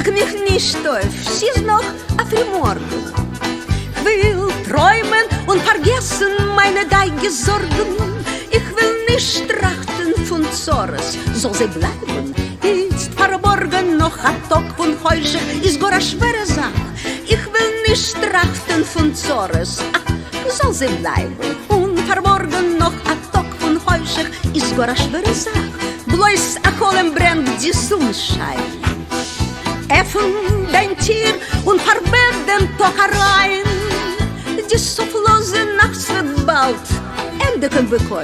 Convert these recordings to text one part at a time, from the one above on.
וועק מיך נישט אויף, ס'איז נאך א פרימארגן. כ'וויל טרוימען און פארגעסן מיינע דאגות זארגן. איך וויל נישט טראכטן פון צרות, זאל זיי בלייבן איצט פארבארגן. נאך א טאג פון חושך איז גאר א שווערע זאך. איך וויל נישט טראכטן פון צרות, אה, זאל זיי בלייבן און פארבארגן. נאך א טאג פון חושך איז גאר א שווערע זאך. בלויז א חלום ברענט די זון שיין. עפן דיין טיר און פארבעט דעם טאג אריין. די סופלאזע נאכט ס'וועט באלד ענדיגן בקרוב.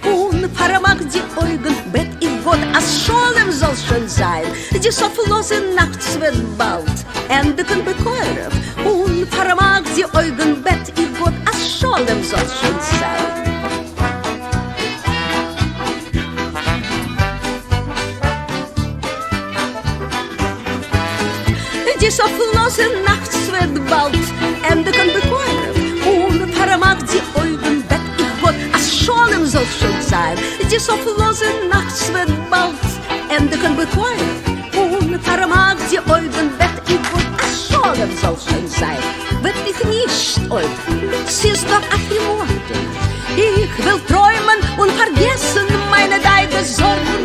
און פארמאך די אויגן בעט איך גאט אז שלום זאל שוין זיין. די סופלאזע נאכט ס'וועט באלד ענדיגן בקרוב. און פארמאך די אויגן בעט איך גאט אז שלום זאל שוין זיין. די סופלאזע נאכט ס'וועט באלד ענדיגן בקרוב, און פארמאך די אויגן בעט איך גאט אז שלום זאל שוין זיין. די סופלאזע נאכט ס'וועט באלד ענדיגן בקרוב, און פארמאך די אויגן בעט איך גאט אז שלום זאל שוין זיין. וועק מיך נישט אויף, ס'איז נאך א פרימארגן, איך וויל טרוימען און פארגעסן מיינע דאגות זארגן,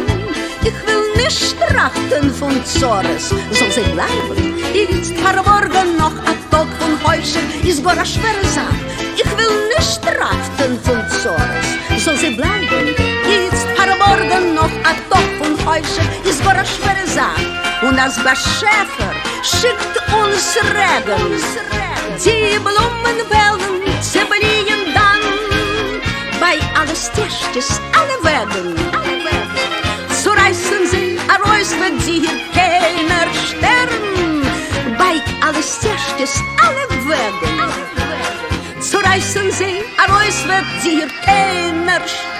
איך וויל נישט טראכטן פון צרות, זאל זיי בלייבן איצט פארבארגן. נאך א טאג פון חושך איז גאר א שווערע זאך, איך וויל נישט טראכטן פון צרות, זאל זיי בלייבן איצט פארבארגן. נאך א טאג פון חושך איז גאר א שווערע זאך, און אז באשעפער שיקט אונז רעגן, די בלומען וועלן צעבליען דאן ביי אלע סטעזשקעס אלע וועגן, צורייסן זיי ארויס וועט דיר קיינער שטערן, ביי אלע סטעזשקעס אלע וועגן, צורייסן זיי ארויס וועט דיר קיינער שטערן.